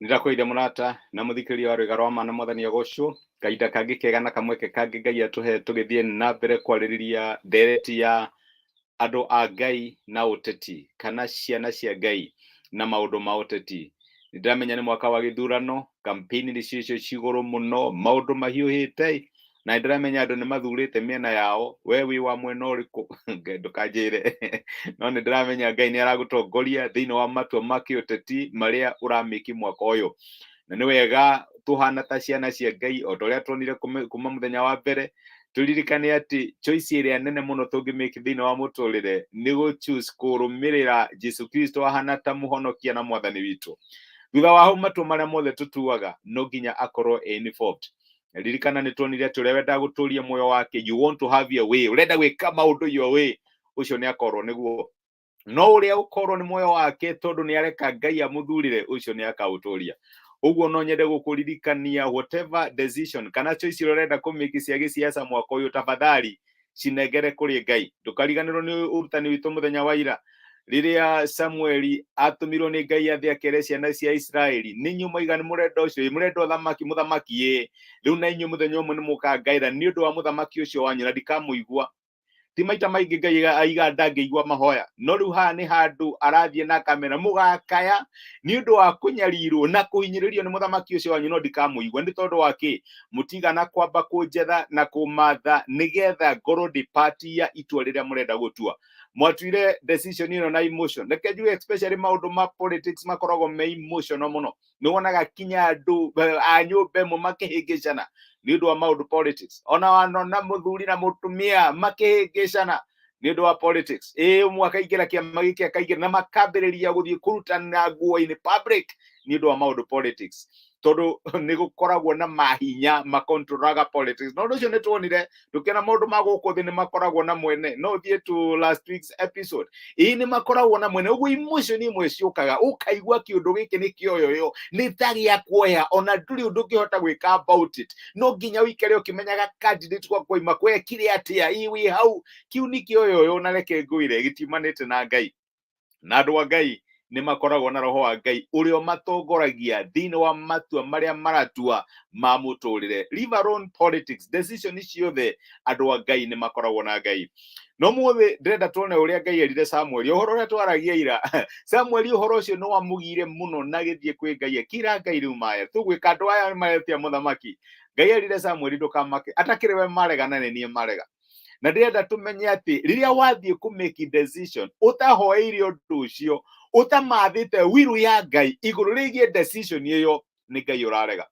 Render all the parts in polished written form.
Nĩndakũgeithia mũrata na mũthikĩrĩria wa rwĩga rwa ma na mwathani agocwo. Kahinda kangĩ kega na kamweke kangĩ Ngai atũhe tũgĩthiĩ na mbere kwarĩrĩria ndereti ya andũ a Ngai na ũteti kana ciana cia Ngai na maũndũ ma ũteti. Nĩndĩramenya nĩ mwaka wa gĩthurano, campaign nĩcio icio cigũrũ mũno, maũndũ mahiũhĩte na nĩndĩramenya andũ nĩ mathurĩte mĩena yao. We wĩ wa mwena ũrĩkũ? Ngai ndũkanjĩre. No nĩndĩramenya Ngai nĩ aragũtongoria thĩinĩ wa matua ma kĩũteti marĩa ũramĩki mwaka ũyũ. Na nĩ wega tũhana ta ciana cia Ngai o ta ũrĩa tuonire kuma mũthenya wa mbere, tũririkane atĩ choice ĩrĩa nene mũno tũngĩmĩki thĩinĩ wa mũtũrĩre nĩ gũ choose kũrũmĩrĩra Jesu Kristo ahana ta mũhonokia na mwathani witũ. Thutha wa hau matua marĩa mothe tũtuaga no nginya akorwo e involved. Ririkana nĩ tuonire atĩ ũrĩa wendaga gũtũria muoyo wake, you want to have your way, ũrenda gwĩka maũndũ your way, ũcio nĩ akorwo nĩguo. No ũrĩa ũkorwo nĩ muoyo wake tondũ nĩ areka Ngai amũthurire, ũcio nĩ akaũtũria. Ũguo no nyende gũkũririkania whatever decision kana choice ĩrĩa ũrenda kũmĩki cia gĩsiasa mwaka ũyũ, tafadhali cinengere kũrĩ Ngai. Ndũkariganĩrwo nĩ ũrutani witũ mũthenya wa ira rĩrĩa Samueli atũmirwo nĩ Ngai athiĩ akere ciana cia Isiraeli, nĩ inyuĩ mwaiga nĩ mũrenda ũcio, ĩ mũrenda ũthamaki, mũthamaki ĩ rĩu na inyuĩ mũthenya ũmwe nĩ mũkangaĩra nĩ ũndũ wa mũthamaki ũcio wanyu na ndikamũigua. Ti maita maingĩ Ngai aiga ndangĩigua mahoya, no rĩu haha nĩ handũ arathiĩ na kamera mũgakaya nĩ ũndũ wa kũnyarirwo na kũhinyĩrĩrio nĩ mũthamaki ũcio wanyu, no ndikamũigua. Nĩ tondũ wa kĩ? Mũtigana kwamba kũnjetha na kũmatha nĩgetha ngorwo ndĩ part ya itua rĩrĩa mũrenda gũtua. Mwatuire decision ĩno na emotion. Reke njuge especially maũndũ ma politics makoragwo me emotional mũno. Nĩ wonaga kinya andũ a nyũmba ĩmwe makĩhĩngĩcana nĩ ũndũ wa maũndũ politics. Ona wanona mũthuri na mũtumia makĩhĩngĩcana nĩ ũndũ wa politics. Ĩ ũmwe akaingĩra kĩama gĩkĩ akaingĩra na makambĩrĩria gũthiĩ kũrutana nguo in public nĩ ũndũ wa maũndũ politics, tondũ nĩ gũkoragwo na mahinya makontrolaga politics. No ũndũ ũcio nĩ tuonire tũkĩona maũndũ ma gũkũ thĩ nĩ makoragwo na mwene. No ũthiĩ to last week's episode, ĩĩ nĩ makoragwo na mwene. Ũguo emotion imwe ciũkaga ũkaigua kĩũndũ gĩkĩ nĩ kĩoyoyo, nĩ ta gĩa kuoya, ona ndũrĩ ũndũ ũngĩhota gwĩka about it. No nginya ũikare ũkĩmenyaga candidate kwa kwaima kwekire atĩa, ĩ wĩ hau kĩu nĩ kĩoyoyo. Na reke ngwĩre gĩtiumanĩte na Ngai, na andũ a Ngai nĩ makoragwo na roho wa Ngai ũrĩa ũmatongoragia thĩinĩ wa matua marĩa maratua ma mũtũrĩre. Leave alone politics decision ciothe, andũ a Ngai nĩ makoragwo na Ngai. No mũthĩ ndĩrenda tuone ũrĩa Ngai erire Samueli ũhoro ũrĩa twaragia ira. Samueli ũhoro ũcio nĩ wamũgire mũno na gĩthiĩ kwĩ Ngai akĩra Ngai, rĩu maya tũgwĩka andũ aya maretia mũthamaki. Ngai erire Samueli, ndũkamake, atakĩrĩ we marega na nĩ niĩ marega. Na ndĩrenda tũmenye atĩ rĩrĩa wathiĩ kũ make decision ũtahoeire ũndũ ũcio, ũtamathĩte wiru ya Ngai igũrũ rĩgiĩ decision ĩyo, nĩ Ngai ũrarega.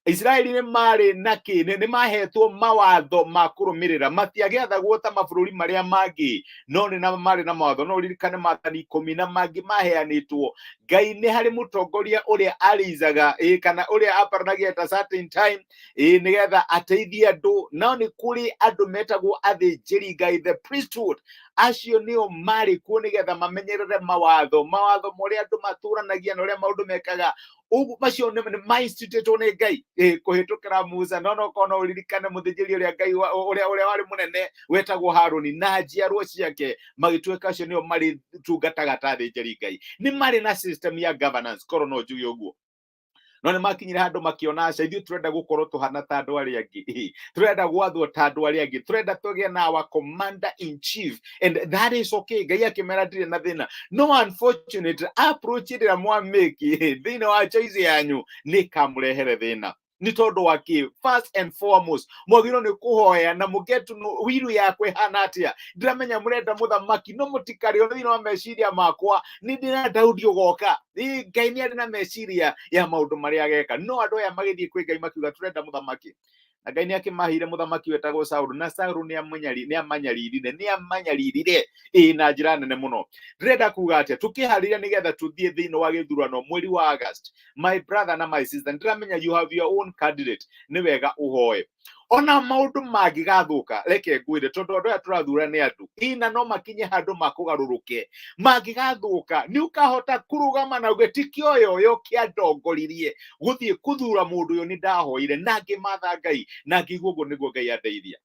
Isiraeli nĩ marĩ na kĩ? Nĩ mahetwo mawatho ma kũrũmĩrĩra, matiagĩathagwo ta mabũrũri marĩa mangĩ, no nĩ na marĩ na mawatho. No ũririkane maathani ikũmi na mangĩ maheanĩtwo. Ngai nĩ harĩ mũtongoria ũrĩa arizaga, ĩ kana ũrĩa aparanagia at a certain time, ĩ nĩgetha ateithie andũ. No nĩ kũrĩ andũ metagwo athĩnjĩri Ngai, the priesthood. Acio nĩo marĩ kuo nĩgetha mamenyerere mawatho, mawatho ma ũrĩa andũ matũranagia na ũrĩa maũndũ mekaga. Ũguo macio nĩ mainstitutwo nĩ Ngai kũhĩtũkĩra Musa. No no no ũririkane mũthĩnjĩri ũrĩa Ngai ũrĩa warĩ mũnene wetagwo Haruni na njiarwo ciake magĩtuĩka acio nĩo marĩtungataga ta athĩnjĩri Ngai. Nĩ marĩ na system ya governance, korwo no njuge ũguo. No nĩ makinyire handũ makĩona aca, ithuĩ tũrenda gũkorwo tũhana ta andũ arĩa angĩ, tũrenda gwathwo ta andũ arĩa angĩ, tũrenda tũgĩe na our commander in chief, and that is okay. Ngai akĩmera ndirĩ na thĩna, no unfortunately approach ĩrĩa mwamĩki thĩinĩ wa choice yanyu nĩ ĩkamũrehere thĩna. Nĩ tondũ wa kĩ? First and foremost mwagĩrĩirwo nĩ kũhoya na mũget to know wiru yakwa ĩhana atĩa. Ndĩramenya mũrenda mũthamaki, no mũtikarĩo thĩinĩ wa meciria makwa nĩ ndĩna Daudi ũgoka. Ĩ, Ngai nĩ arĩ na meciria ya maũndũ marĩa ageka, no andũ aya magĩthiĩ kwĩ Ngai makiuga tũrenda mũthamaki, na Ngai nĩ akĩmaheire mũthamaki wetagwo Saulu, na Saulu nĩ amanyaririre ĩ na njĩra nene mũno. Ndĩrenda kuga atĩa? Tũkĩharĩria nĩgetha tũthiĩ thĩinĩ wa gĩthurano mweri wa August, my brother na my sister, ndĩramenya you have your own candidate. Nĩ wega ũhoe ona maũndũ mangĩgathũka. Reke ngwĩre, tondũ andũ aya tũrathura nĩ andũ ina no makinye handũ makũgarũrũke. Mangĩgathũka, nĩ ũkahota kũrũgama na uge ti kĩoyoyo kĩandongoririe gũthiĩ kũthura mũndũ ũyũ, nĩ ndahoire na ngĩmatha Ngai na ngĩigua ũguo nĩguo Ngai andeithia.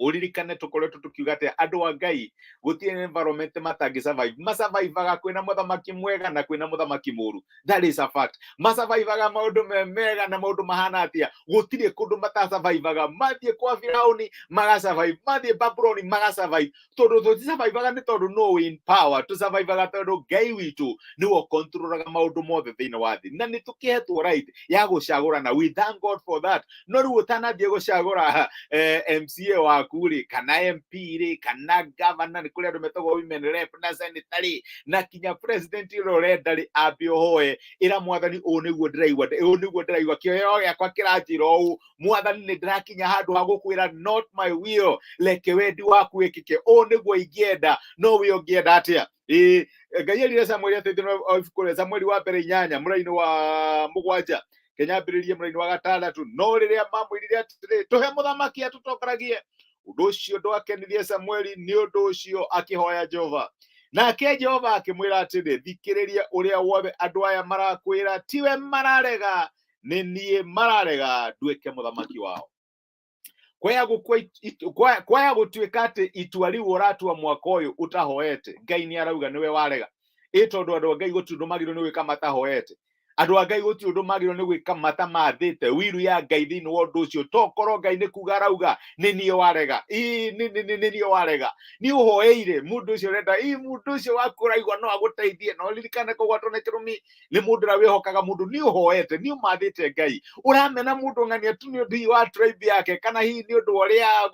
Ũririkane tũkoretwo tũkiuga atĩ andũ a Ngai gũtirĩ environment matangĩ survive. Masurvivaga kwĩna mũthamaki mwega na kwĩna mũthamaki mũru. That is a fact. Masurvivaga maũndũ me mega na maũndũ mahana atĩa, gũtirĩ kũndũ matasurvivaga. Mathiĩ kwa Firauni magasurvive, mathiĩ Babuloni magasurvive, tondũ tũtisurvivaga nĩ tondũ no in power, tũsurvivaga tondũ Ngai witũ nĩwe ũkontrolaga maũndũ mothe thĩinĩ wa thĩ, na nĩ tũkĩhetwo right ya gũcagũra, na we thank God for that. No rĩu ũtanathiĩ gũcagũra MCA waku rĩ, kana MP rĩ, kana governor, nĩ kũrĩ andũ metagwo women rep na senator rĩ, na kinya president ũrĩa ũrenda rĩ, ambe ũhoe, ĩra Mwathani, ũũ nĩguo ndĩraigua, ũũ nĩguo ndĩraigua, kĩoyo gĩakwa kĩranjĩra ũũ. Mwathani, nĩ ndĩrakinya handũ ha gũkwĩra, not my will, reke wendi waku wĩkĩke. Ũũ nĩguo ingĩenda, no we ũngĩenda atĩa? Ĩĩ, Ngai erire Samueli atĩ thĩinĩ wa ibuku rĩa Samueli wa mbere 8 mũraini wa 7 kĩnyambĩrĩrie mũraini wa 6, no rĩrĩa mamwĩrire atĩrĩ, tũhe mũthamaki atũtongoragie, ũndũ ũcio ndwakenirie Samueli, nĩ ũndũ ũcio akĩhoya Jehova. Nake Jehova akĩmwĩra atĩrĩ, thikĩrĩria ũrĩa wothe andũ aya marakwĩra, tiwe mararega, nĩ niĩ mararega nduĩke mũthamaki wao. Kwaya gũtuĩka atĩ itua rĩu ũratua mwaka ũyũ ũtahoete, Ngai nĩ arauga nĩwe warega. Ĩ tondũ andũ a Ngai gũtirĩ ũndũ magĩrĩirwo nĩ gwĩka matahoete, andũ a Ngai gũtirĩ ũndũ magĩrĩirwo nĩ gwĩka matamathĩte wiru ya Ngai thĩinĩ wa ũndũ ũcio. Tokorwo Ngai nĩ kuga arauga nĩ niĩ warega, ĩ nĩ niĩ warega, nĩ ũhoeire mũndũ ũcio ũrenda, ĩ mũndũ ũcio waku ũraigua no agũteithie, no ririkane kũgwatwo nĩ kĩrumi nĩ mũndũ ũrĩa wĩhokaga mũndũ. Nĩ ũhoete, nĩ ũmathĩte Ngai, ũramena mũndũ ng'ania tu nĩ ũndũ hihi wa tribe yake, kana hihi nĩ ũndũ wa ũrĩa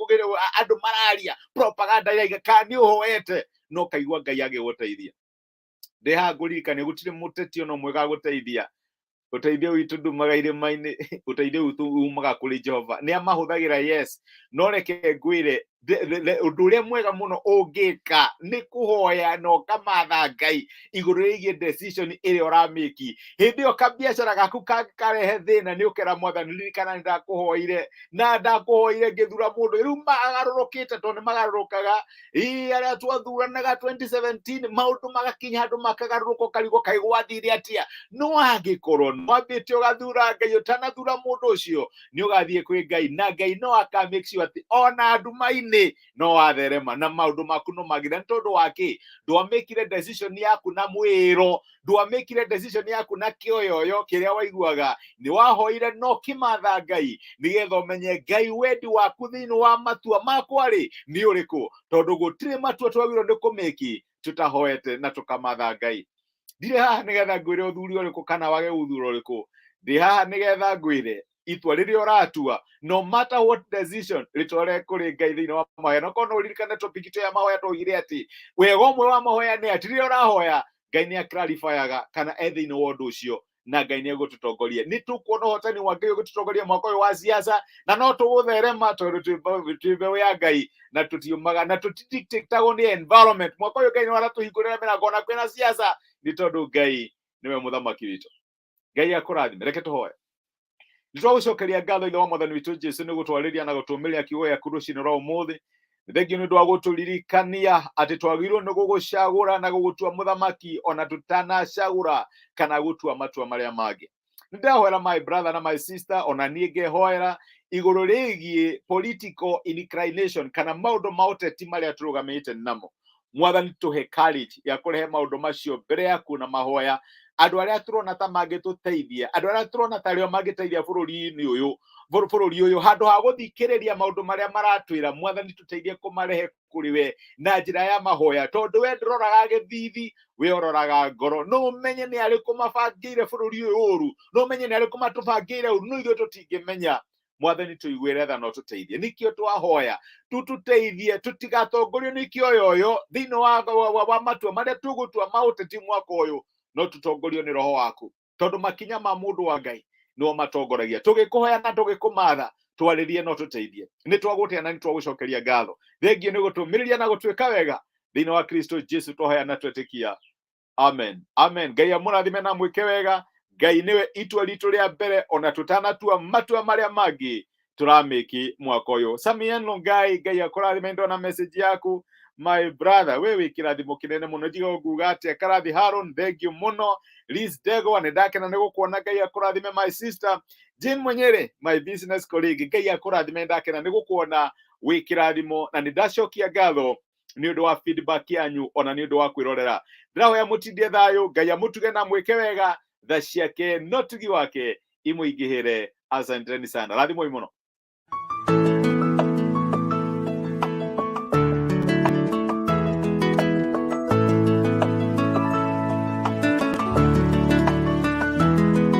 andũ mararia propaganda ĩraiga, kana nĩ ũhoete no kaigua Ngai agĩgũteithia. Ndĩ haha ngũririkania gũtirĩ mũteti ona ũmwe ũgagũteithia. Ũteithio witũ ndumaga irĩma-inĩ, ũteithio witũ umaga kũrĩ Jehova. Nĩ amahũthagĩra, yes, no reke ngwĩre, ũndũ ũrĩa mwega mũno ũngĩka nĩ kũhoya na ũkamatha Ngai igũrũ rĩgiĩ decision ĩrĩa ũramĩki. Hĩndĩ ĩyo kabiacara gaku karehe thĩna, nĩ ũkera Mwathani, ririkana nĩ ndakũhoire na ndakũhoire ngĩthura mũndũ, rĩu magarũrũkĩte, tondũ nĩ magarũrũkaga. Ĩ arĩa twathuranaga 2017, maũndũ magakinya handũ makagarũrũka, ũkarigwo kaĩ gwathire atĩa. No angĩkorwo nwambĩte ũgathura Ngai ũtanathura mũndũ ũcio, nĩ ũgathiĩ kwĩ Ngai, na Ngai no aka make sure atĩ ona nduma-inĩ no watherema na maũndũ maku no magĩra. Nĩ tondũ wa kĩ? Ndwamĩkire decision yaku na mwĩro, ndwamĩkire decision yaku na kĩoyoyo kĩrĩa waiguaga, nĩ wahoire no kĩmatha Ngai nĩgetha ũmenye Ngai wendi waku thĩinĩ wa matua makwa rĩ nĩ ũrĩkũ, tondũ gũtirĩ matua twagĩrĩirwo nĩ kũmĩki tũtahoete na tũkamatha Ngai. Ndirĩ haha nĩgetha ngwĩre ũthuri ũrĩkũ kana wage gũthura ũrĩkũ, ndĩ haha nĩgetha ngwĩre itua rĩrĩa ũratua, no matter what decision, rĩtware kũrĩ Ngai thĩinĩ wa mahoya. No korwo no ũririkane topic itũ ya mahoya, twaugire atĩ wega ũmwe wa mahoya nĩ atĩ rĩrĩa ũrahoya, Ngai nĩ aclarifyaga kana e thĩinĩ wa ũndũ ũcio, na Ngai nĩ egũtũtongoria. Nĩ tũkuona ũhotani wa Ngai ũgĩtũtongoria mwaka ũyũ wa siasa, na no tũgũtherema tondũ twĩ mbeũ ya Ngai na tũtiumaga na tũtidictatagwo nĩ environment. Mwaka ũyũ Ngai nĩ aratũhingũrĩra mĩrango ona kwĩna siasa, nĩ tondũ Ngai nĩwe mũthamaki witũ. Ngai akũrathime. Reke tũhoe. Nĩ twagũcokeria ngatho, Ithe wa Mwathani witũ Jesu, nĩ gũtwarĩria na gũtũmĩrĩra kiugo gĩaku rũcinĩ rwa ũmũthĩ. Nĩ thengio nĩ ũndũ wa gũtũririkania atĩ twagĩrĩirwo nĩ gũgũcagũra na gũgũtua mũthamaki ona tũtanacagũra kana gũtua matua marĩa mangĩ. Nĩ ndahoera my brother na my sister, ona niĩ ngehoera igũrũ rĩgiĩ political inclination kana maũndũ ma ũteti marĩa tũrũgamĩte namo. Mwathani, tũhe courage ya kũrehe maũndũ macio mbere yaku na mahoya. Andũ arĩa tũrona ta mangĩtũteithia, andũ arĩa tũrona ta arĩo mangĩteithia bũrũri-inĩ ũyũ, bũrũri ũyũ, handũ ha gũthikĩrĩria maũndũ marĩa maratwĩra, Mwathani, tũteithie kũmarehe kũrĩ we na njĩra ya mahoya, tondũ we ndũroraga gĩthithi, we ũroraga ngoro. No ũmenye nĩ arĩkũ mabangĩire bũrũri ũyũ ũru, no ũmenye nĩ arĩkũ matũbangĩire ũru, no ithuĩ tũtingĩmenya. Mwathani, tũiguĩre tha na ũtũteithie. Nĩkĩo twahoya tũtũteithie tũtigatongorio nĩ kĩoyoyo thĩinĩ wa matua marĩa tũgũtua ma ũteti mwaka ũyũ, no tũtongorio nĩ Roho waku, tondũ makinya ma mũndũ wa Ngai nĩo matongoragia. Tũgĩkũhoya na tũgĩkũmatha, twarĩrie no tũteithie. Nĩ twagũtĩa na nĩ twagũcokeria ngatho. Thengio nĩ gũtũmĩrĩria na gũtuĩka wega. Thĩinĩ wa Kristo Jesu twahoya na twetĩkia, amen, amen. Ngai amũrathime na mwĩke wega. Ngai nĩwe itua ritũ rĩa mbere ona tũtanatua matua marĩa mangĩ tũramĩki mwaka ũyũ. Samien Longai, Ngai akũrathime, ndona message yaku. My brother, we wĩ kĩrathimo kĩnene mũno. Njiga nguga atĩa? Karathi Haron, thank you mũno. Liz Degwa, nĩ ndakena nĩ gũkuona, Ngai akũrathime. My sister Jane Mwenyere, my business colleague, Ngai akũrathime, nĩ ndakena nĩ gũkuona, wĩ kĩrathimo, na nĩ ndacokia ngatho nĩ ũndũ wa feedback yanyu ona nĩ ũndũ wa kwĩrorera. Ndĩrahoya mũtindie thayũ, Ngai amũtuge na mwĩke wega, tha ciake no tugi wake imũingĩhĩre. Asanteni sana, rathimoi mũno.